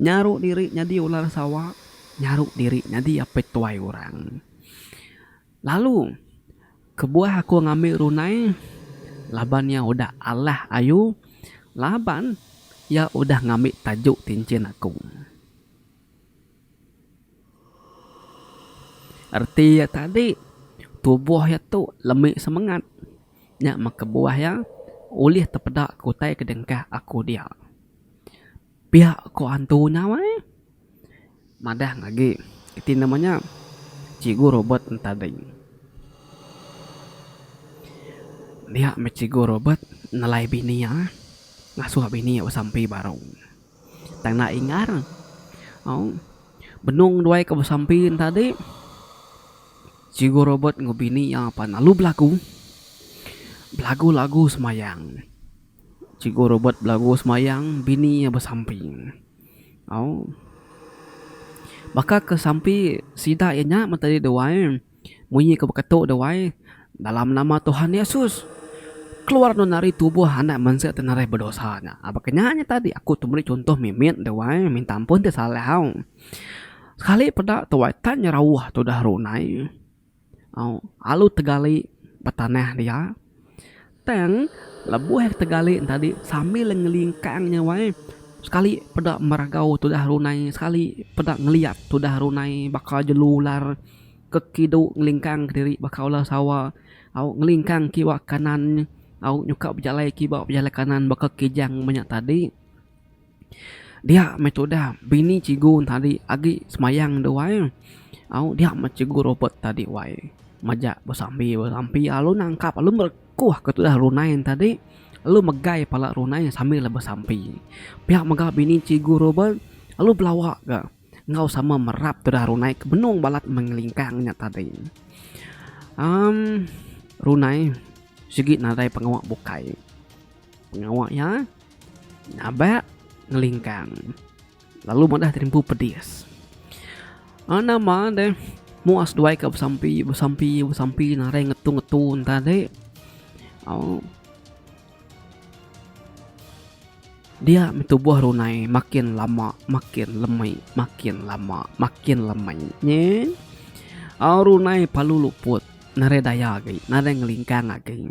Nyaru diri nyadi ular sawa, nyaru diri nyadi apai tuai orang. Lalu kebuah aku ngambi runai laban iya udah alah ayu laban iya udah ngambi tajuk tinchin aku. Reti iya tadi tubuh iya tu lemi semengat nya meh kebuah iya ulih tepeda ke utai ke dengkah aku dia. Pia ko antu nya weh. Madah agi iti nama nya Cikgu Robert enta deh. Dia meh Cikgu Robert nelai bini iya ngasuh bini iya besampi baru. Tang enda ingar au benung duai ke besampi enta deh Cikgu Robert enggau bini iya pan lalu belagu. Belagu lagu semayang. Cikgu Robert belagu semayang bini iya besampi. Au. Baka ke sampi sida iya nya meh tadi duai munyi ke beketu duai dalam nama Tuhan Yesus keluar nuan ari tubuh anak mensia ti nadai bedosa nya. Baka nya nya tadi aku tu meri chuntoh mimit duai minta ampun ti salah au. Sekali peda tuai tan nyerauh tudah runai. Au alu tegali ba tanah dia. Tang lebuh iya tegali tadi sambil ngelingkang nya wai sekali peda meragau tudah runai sekali peda ngeliat tudah runai baka jelu ular ke kidu ngelingkang kediri baka ular sawa au ngelingkang kiba kanan au nyuka bejalai kiba bejalai kanan baka kijang menya tadi. Dia meh tudah bini cikgu tadi agi semayang deh wai. Au dia meh cikgu Robert tadi wai. Majak besampi besampi lalu nangkap lalu merekuh ke tudah runai tadi lalu megai pala runai sambil besampi. Pia mega bini cikgu Robert lalu belawa ga enggau sama merap tudah runai ke benung balat mengelingkang nya tadi. Emm runai sigi nadai pengawa bukai. Pengawa iya nyabak ngelingkang lalu madah diri empu pedis. Nama deh mua seduai ka besampi besampi besampi narai ngetu ngetu enta agi au dia meh tubuh runai makin lama makin lemi makin lama makin lemi nyin au runai palu luput narai daya agi narai ngelingkang agi.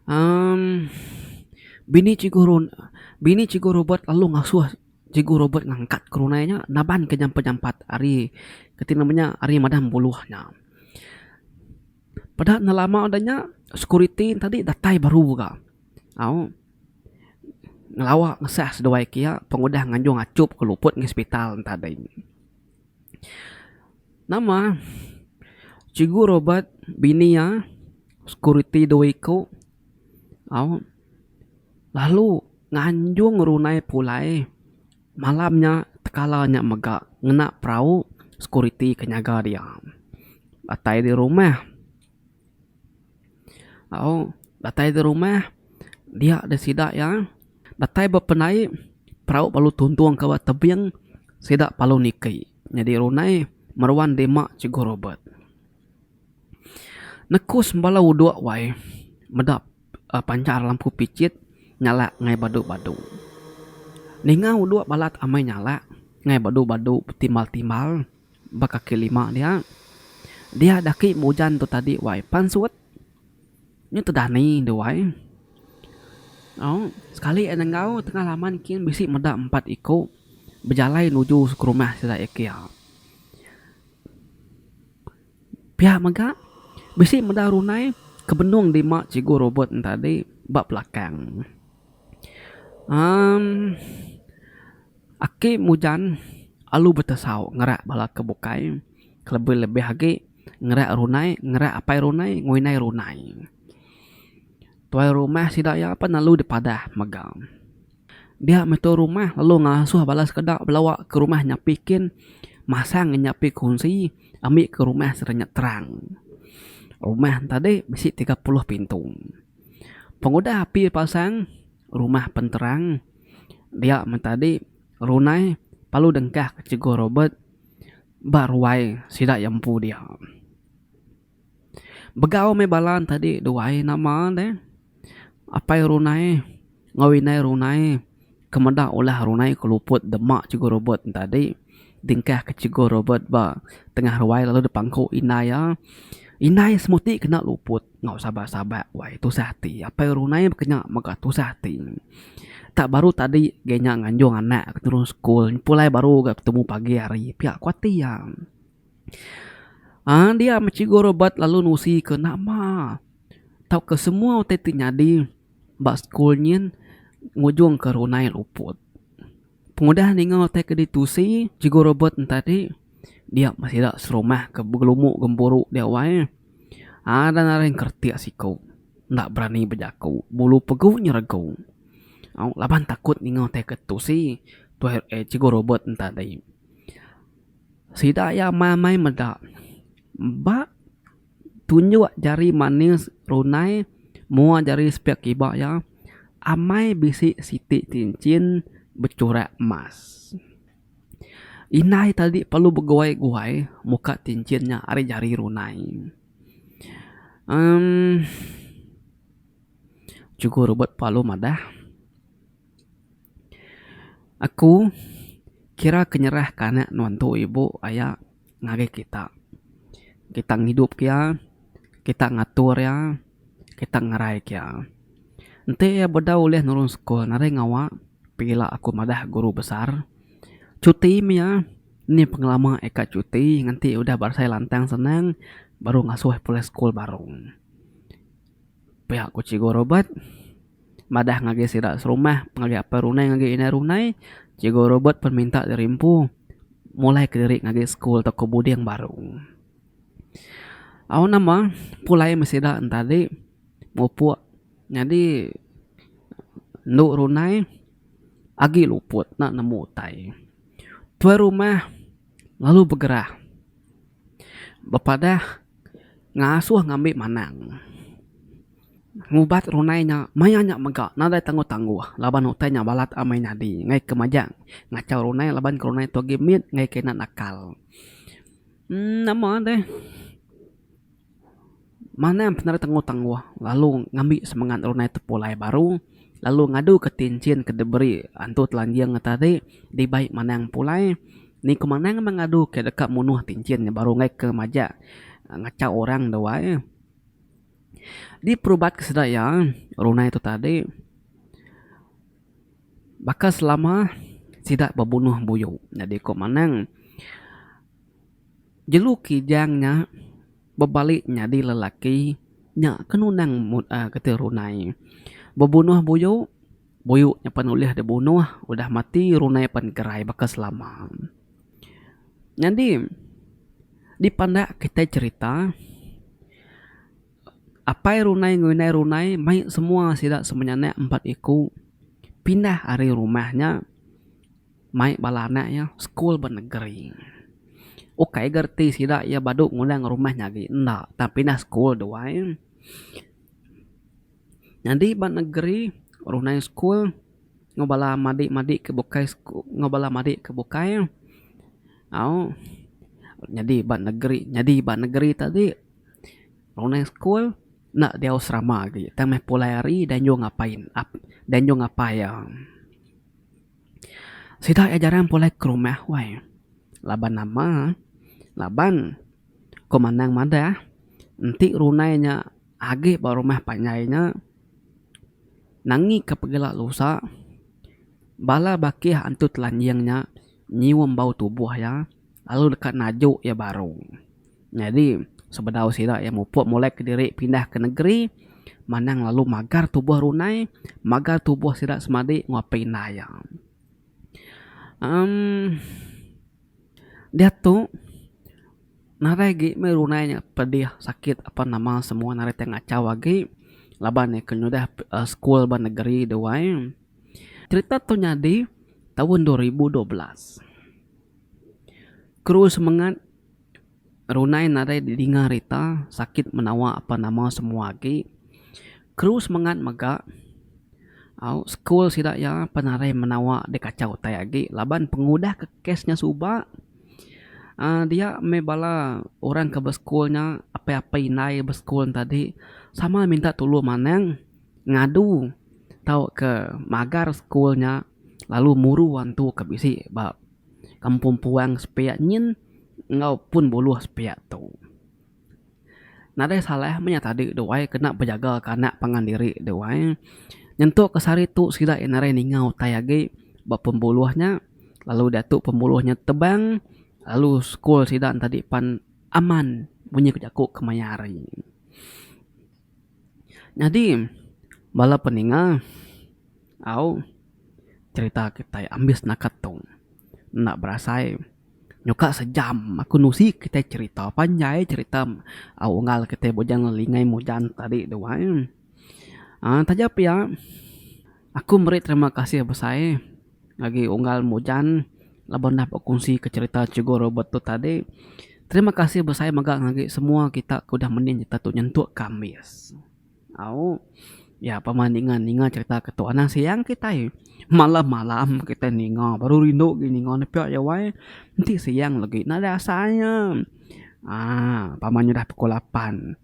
Emm bini cikgu Ron bini cikgu Robert lalu ngasuh cikgu Robert ngangkat kerunai nya naban ke nyampat nyampat ari reti nama nya ari madam buluh nya. Peda enda lama udah nya sekuriti tadi datai baru ga au ngelawa ngesah seduai kiya pengudah nganjung achup ke luput ngi sepital tadi. Nama Cikgu Robert bini iya sekuriti dua iku au lalu nganjung runai pulai malam nya tekala nya mega ngena perau sekuriti ke nyaga dia. Datai di rumah. Au datai di rumah dia deh sida iya datai ba pendai perau lalu tuntung ke ba tebing sida lalu niki nyadi runai meruan dima Cikgu Robert. Nekus bala udok wai meda panchar lampu pichit nyalak ngai badu badu. Ninga udok balat amai nyalak ngai badu badu betimbal timbal. Ba kaki lima dia. Dia daki mujan tu tadi wai pansut. Nyu tedani deh wai. Au sekali aja enggau tengah laman kin bisi meda empat iku bejalai nuju ke rumah sida iya kia. Pia mega bisi meda runai ke benung dima Cikgu Robert ne tadi ba belakang. Emm. Aki Mujan alu betesau ngerak bala ke bukai kelebih-lebih agi. Ngerak Runai, ngerak apai Runai enggau indai Runai. Tuai rumah sida iya pan lalu dipadah mega. Dia meh tuai rumah lalu ngasuh bala sekeda belawa ke rumah nyapi kin masang nyapi kunsi ambi ke rumah sida nya terang. Rumah ne tadi bisi 30 pintu. Pengudah api pasang rumah pen terang dia meh tadi Runai lalu dengkah ke Cikgu Robert ba ruai sida iya empu dia. Begau meh bala ne tadi duai nama deh apai Runai enggau indai Runai ke meda ulah Runai ke luput dema Cikgu Robert ne tadi dingkah ke Cikgu Robert ba tengah ruai lalu dipangku indai iya. Indai semuti kena luput enggau sabak-sabak wai tusah ati apai Runai baka nya mega tusah ati. Tak baru tadi agi nya nganjung anak ke nurun sekul pulai baru ga betemu pagi hari pia ku ati iya. Aaa dia meh Cikgu Robert lalu nusi ke nama tauka semua utai ti nyadi ba sekul nyin ngujung ke Runai luput. Pengudah ninga utai ke ditusi Cikgu Robert ne tadi dia meh sida serumah ke begelumu gempuru dia wai aaa dan ari ngeretik siku enda berani bejaku bulu pegu nyeregu au laban takut ninga utai ke ditusi tuai Cikgu Robert ne tadi. Sida iya amai-amai meda ba tunjuk jari manis Runai mua jari sepiak kiba iya amai bisi siti tinchin bechurak emas. Indai tadi perlu beguai-guai muka tinchin nya ari jari Runai. Emm Cikgu Robert Palu madah. Aku kira ke nyerah ke anak nuan tu ibu aya ngagai kita. Kita ngidup ke iya, kita ngatur iya, kita ngerai ke iya. Enti iya bedau ulih nurun sekul nadai ngawa pegila aku madah guru besar. Cuti mih iya ni pengelama iya ka cuti nganti udah berasai lantang senang baru ngasuh pulai sekul baru. Pia ku Cikgu Robert madah ngagai sida serumah ngagai apai Runai ngagai indai Runai Cikgu Robert pen minta diri empu mulai kediri ngagai sekul tauka buding baru. Au nama pulai meh sida enti mupuk nyadi endu Runai agi luput enda nemu utai. Tuai rumah lalu begerah bepadah. Ngasuh ngambi manang. Ngubat runai nya maya nya mega nadai tangguh-tangguh laban utai nya balat amai nyadi ngaika majak ngachau runai laban ke runai tu agi mit ngaika ina nakal. Emm nama deh manang pun nadai tangguh-tangguh lalu ngambi semengat runai tu pulai baru lalu ngadu ke tinchin ke diberi antu telanjing tadi dibai manang pulai. Ni ku manang meh ngadu ke deka munuh tinchin nya baru enggai ke majak ngachau orang da wai. Diperubat ke sida iya runai tu tadi baka selama sida bebunuh buyu. Nyadi ku manang jelu kijang nya bebali nyadi lelaki nya ke nunang uhh keti runai. Bebunuh buyu. Buyu nya pan ulih dibunuh udah mati runai pan gerai baka selama. Nyadi dipandak kitai cherita apai runai enggau indai runai mai semua sida semenyanak empat iku pindah ari rumah nya mai bala anak iya sekul ba negeri. Ukai ga reti sida iya badu ngulang rumah nya agi enda tang pindah sekul duai. Nyadi ba negeri Runai school enggau bala madi madi ke bukai enggau bala madi ke bukai au nyadi ba negeri nyadi ba negeri tadi Runai school enda diau serama agi tang meh pulai hari dianjung apai dianjung apai iya. Sida iya jarang pulai ke rumah wai laban nama laban ku manang madah enti Runai nya Agi ba rumah panjai nya, nangi ke pegila lusa, bala bakih antu telanjing nya nyium bau tubuh iya lalu deka najuk iya baru. Nyadi sebedau sida iya mupuk mulai kediri pindah ke negeri, manang lalu magar tubuh runai, magar tubuh sida semadi enggau apai indai iya. Emm diatu. Nadai agi meh runai nya pedih sakit apan nama semua nadai tai ngachau agi laban iya ke nyudah sekul ba negeri duai. Cherita tu nyadi taun 2012. Kru semengat runai nadai didinga rita sakit menawa apan nama semua agi. Kru semengat mega au sekul sida iya pan nadai menawa dikachau utai agi laban pengudah ke kes nya suba. Aaa dia meh bala orang ke besekul nya apai apai indai besekul ne tadi sama minta tulung manang ngadu tauka magar sekul nya lalu muru antu ke bisi ba kampung puang sepiak nyin enggau pun buluh sepiak tu. Nadai salah meh nya tadi duai kena bejaga ke anak pangan diri duai. Nyentuk ke sehari tu sida iya nadai ninga utai agi ba pembuluh nya lalu diatu pembuluh nya tebang lalu sekul sida ne tadi pan aman munyi ku jaku kemaya hari. Nyadi bala peninga au cherita kitai ambis naka tu enda berasai. Nyuka sejam aku nusi kitai cherita panjai cherita au unggal kitai bujang lingai mujan tadi tu ai. Aaa taja pia aku meri terima kasih besai ngagai unggal mujan laban dah bekunsi ke cherita cikgu Robert tu tadi. Terima kasih besai mega ngagai semua kita ke udah mending cherita tu nyentuk ke ambis. Au ya pama ninga ninga cerita ke tu anang siang kitai malam malam kitai ninga baru rindu gi ninga ne pia wai enti siang lagi nadai asai nya aaa pama nyudah pukul lapan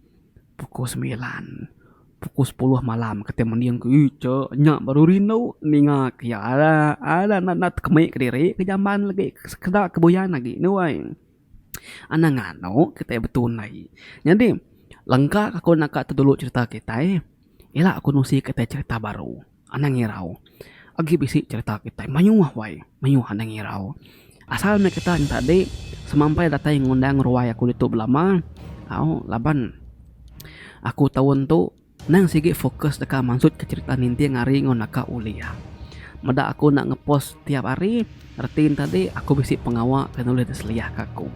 pukul semilan pukul sepuluh malam kitai mending ke icek nya baru rindu ninga ke iya aaa enda tekemi kediri ke jamban lagi sekeda ke buyan agi ne wai. Anang nganu kitai betunai. Nyadi lengka aku naka tu dulu cerita kitai ila aku nusi kitai cerita baru. Anang irau. Agi bisi cerita kitai mayuh wai mayuh anang irau. Asal meh kita nya tadi semampai datai ngundang ruai aku ditu belama au laban aku taun tu. Nang sigi fokus deka mansutka cherita ninting hari enggau naka ulih. Meda aku enda ngepost tiap hari, reti ne tadi aku bisi pengawa ke nulih diseliahka aku.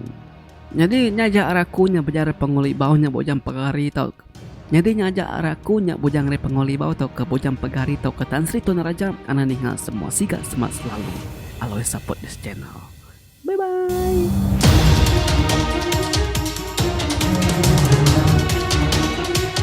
Nyadi nya aja ari aku nya bejar Pangul Ibau nya Bujang Pegari tauka Nyadi nya aja ari aku nya Bujang ari Pangul Ibau tauka Bujang Pegari tauka Tan Sri Tun Raja anang ninga semua siga semat selalu. Always support this channel. Bye bye.